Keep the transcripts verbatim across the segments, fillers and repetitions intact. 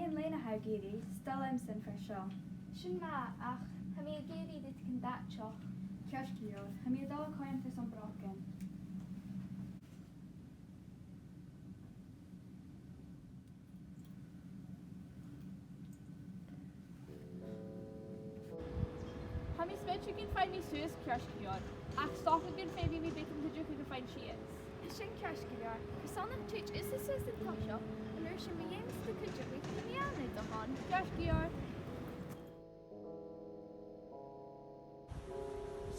Aon lèine a tha thu ag iarraidh, 's toil leamsa am fear seo. Sin math, ach tha mi ag iarraidh rudeigin dathte. Ceart gu leòr, tha mi a' dol a choimhead airson brògan. Tha mi a' smaoineachadh gum faigh mi suas ceart gu leòr, ach 's dòcha gum feumaidh mi beagan cuideachaidh a' faighinn sìos. Tha sin ceart gu leòr. Carson nach tèid thusa suas an toiseach, an uair sin ma dh'fheumas tu cuideachadh, nì mi an-diugh e. Ceart gu leòr.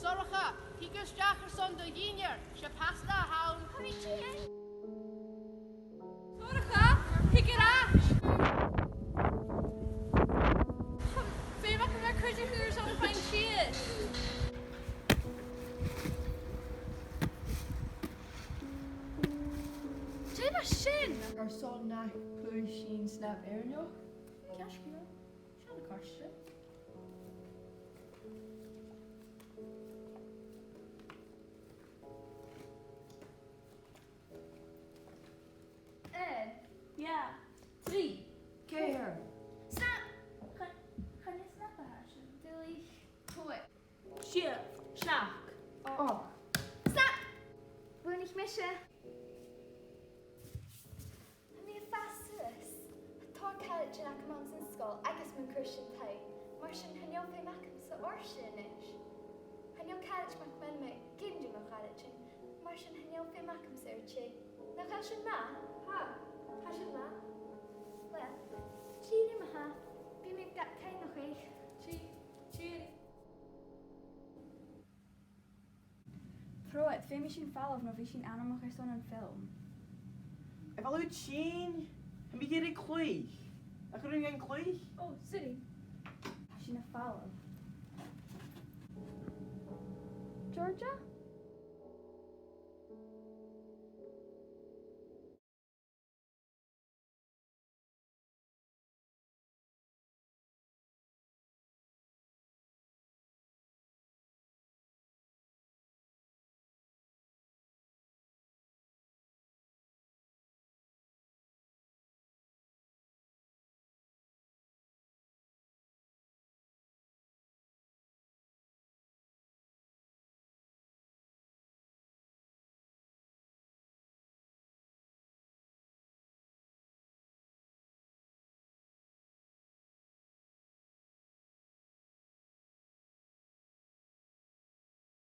Sorcha, thig a-steach airson do dhìnnear, 's e pasta a th' ann. Tha mi a' tighinn. Sorcha, thig air ais. Feumaidh mi cuideachadh airson a' faighinn sìos. Dè bha sin? Airson nach cluich sinn Snap Èireannach. Ceart gu leòr. Sin a' chairt. Aon. Dhà. Trì. Ceithir. Snap! Chan, chan e snap a tha sin. Duilich. Còig. Sia. Seachd. Ochd. Snap! Bhuannaich mise. Tha mi a' fàs suas. Tha tòrr caraidean agam anns an sgoil agus mun cuairt an taigh, mar sin chan eil feum agamsa ortsa a-nis. Chan eil caraid mac mamaidh ag ionndrainn mo charaidean, mar sin chan eil feum agamsa air tè. Nach eil sin math? Tha, tha sin math. Uill, tìoraidh ma-thà. Bidh mi gad chuimhneachadh. Tì-, tìoraidh. Pròiseil, feumaidh sinn falbh no bidh sinn anmoch airson an fhilm. A bheil thu tinn? Tha mi ag iarraidh cluich. Nach urrainn dhuinn cluich? Ò, sorry. Tha sinn a' falbh. Georgia?